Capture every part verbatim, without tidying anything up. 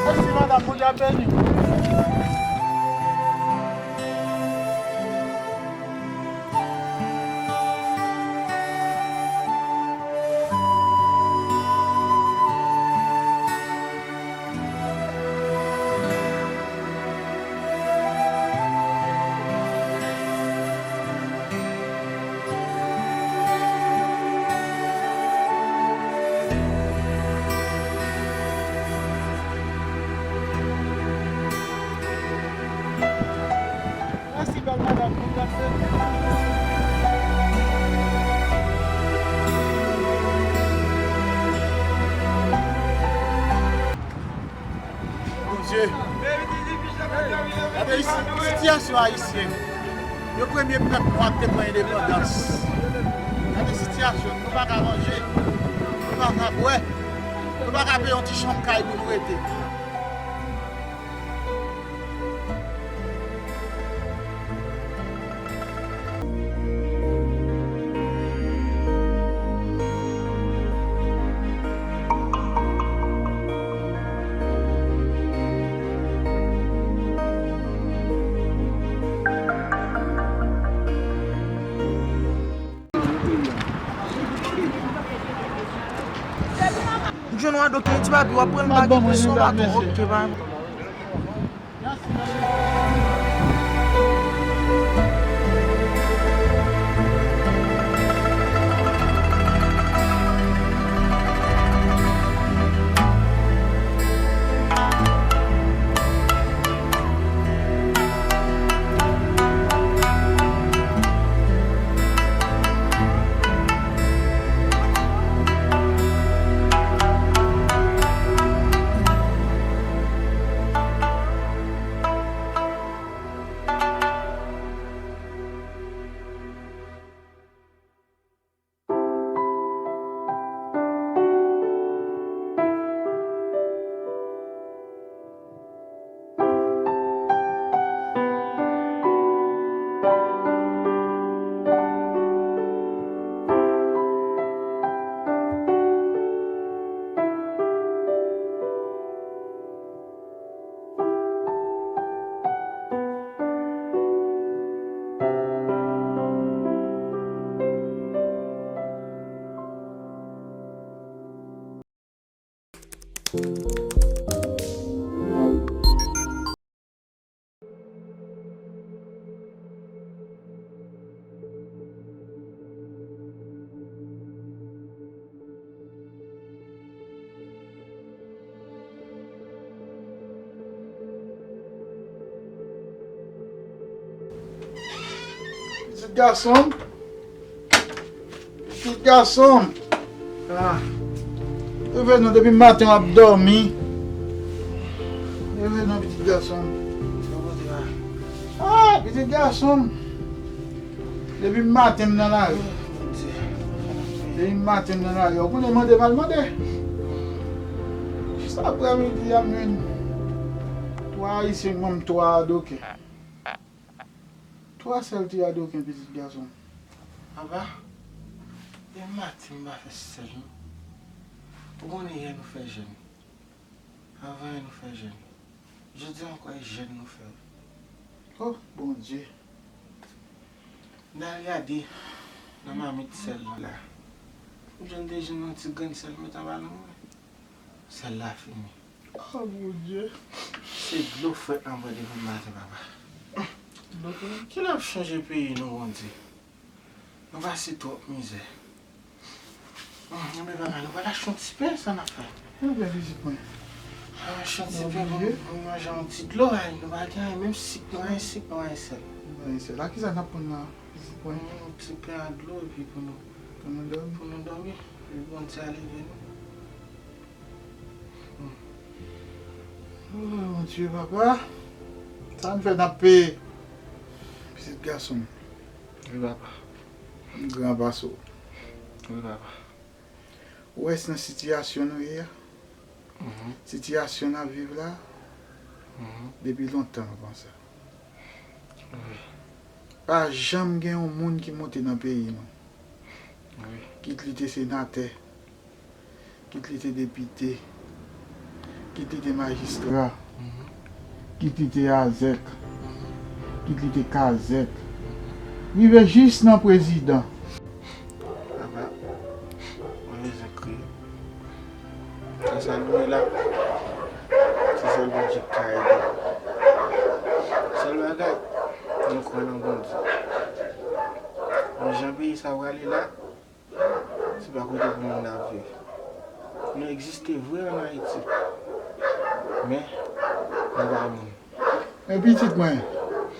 Mèsi, madanm, Bondye ap beni w. Mèsi, bèl madanm, pou gras de Dye. Bondye. Gade isi, sitiyasyon ayisyen. Yo premye pèp nwa ki te pran endepandans. Gade sitiyasyon, nou pa ka manje, nou pa ka bwè, nou pa ka peye yon ti chanm kay pou nou rete. M jwenn w a do ki ti papi, w ap pran m pa gen kesyon pa tou, oke, pa. Pitit gason m. Pitit gason m. Ah. Leve non, depi maten w ap dòmi. Leve non, pitit gason m. Ah, pitit gason m. Depi maten m nan lari. Depi maten m nan lari. Ou konnen mande m al mande. Jis aprè midi a m jwenn twa ayisyen k ban m twa adoken. Twa sèl ti adoken, pitit gason m. Papa, depi maten m pa fè sèl non. Ou konnen yè nou fè jèn. Avan yè nou fè jèn. Jodi a ankò e jèn nou fè. Oh, Bondye. M t al gade nan mamit sèl la. M jwenn de jwenn yon ti grenn sèl met anba nan mwen. Sèl la fini. Oh, Bondye. Se dlo frèt n ap bwè depi maten, papa. Dlo frèt? Kilè n ap chanje peyi nou, Bondye? Nou pase twòp mizè. Hum, men papa, nou pral achte yon ti pen, sa n ap fè? Yon pen pitit mwen. Achte yon ti pen pou nou, pou nou manje yon ti dlo, ay, nou pa gen anyen, menm sik, nou pa gen sik, nou pa gen sèl. Nou pa gen sèl. A kisa n ap pran la, pitit mwen? Yon ti pen ak dlo, epi pou nou, pou nou dòmi. Pou nou dòmi, epi Bondye a leve nou. Hmm. Oh, Bondye, papa. Sa n fè n ap peye. Pitit gason m. Wi, papa. M gran pase w. Wi, papa. Ou wè nan sitiyasyon nou ye a? Mhm. Sitiyasyon n ap viv la? Mhm. Depi lontan nou konsa. Wi. Pa janm gen yon moun ki monte nan peyi nou. Wi. Kit li te senatè, kit li te depite, Kit li te majistra, kit li te azèk, kit li te kazèk, rive jis nan prezidan. Papa, mwen bezwen kriye. Nan sa nou ye la, se sèl Bondye ki ka ede. Sèl bagay, nou kwè nan Bondye. Men jan peyi sa prale la, se pa kote pou moun ap viv. Nou egziste vre ann Ayiti, men nou pa moun. Men pitit mwen,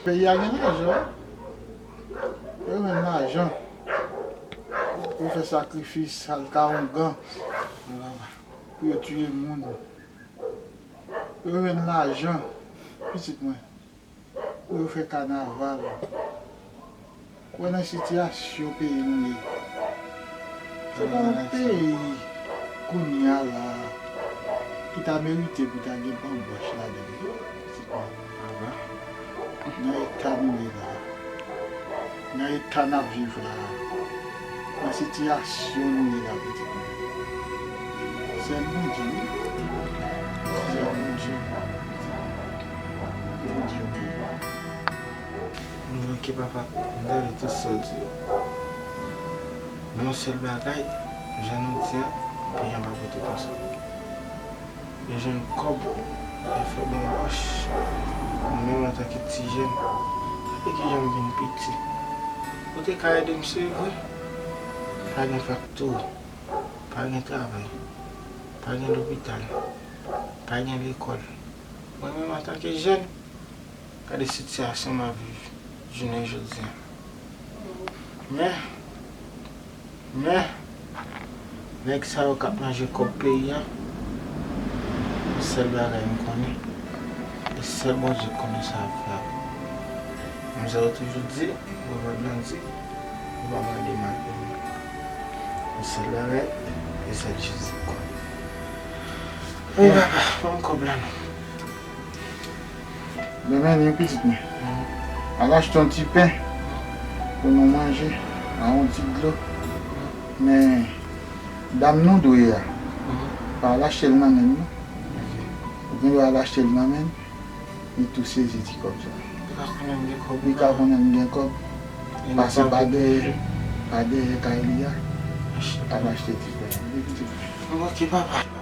peyi a gen lajan. Yo jwenn lajan. Yo fè sakrifis, al ka ongan. Pou yo tiye moun. Yo jwenn lajan, pitit mwen. Pou yo fè kanaval. Ou wè nan sitiyasyon peyi nou ye. Se pa yon peyi kounye a la a ki ta merite pou ta gen banbòch ladan l. Nan eta nou ye la a, nan eta n ap viv la a, nan sitiyasyon nou ye la, pitit mwen, sèl Bondye wi. Sèl Bondye. Bondye wi. Mwen, oke papa, m tande tout sa w di yo. Men yon sèl bagay, jan nou di a, peyi an pa pote konsa. Yo jwenn kòb, yo fè banbòch. Mwen menm antanke ti jèn, gade kijan m vin piti. Ou te ka ede m, se vre. Pa gen faktori, pa gen travay, pa gen lopital, pa gen lekòl. Mwen menm antanke jèn, gade sitiyasyon m ap viv jounen jodi a. Men, men, nèg sa yo k ap manje kòb peyi a, se sèl bagay m konnen. E sèl Bondye k konnen sa y ap fè avè m. Kòm sa yo toujou di, ou pa bandi, ou pa mande mal pou moun. Se sèl bagay, e sèl Jezi k konnen. Wi papa, ban m kòb la non. Demen li, pitit mwen. Al achte yon ti pen pou nou manje, ak yon ti dlo. Men, dam nou dwe a, pa al achte l nan men l non. Ou gen dwa al achte l nan men l, li tou sezi ti kòb sa. Li ka konnen m gen kòb. Li ka konnen m gen kòb. Pase pa dèyè, pa dèyè kay li a, al achte ti pen. Li pitit mwen. Oke, papa.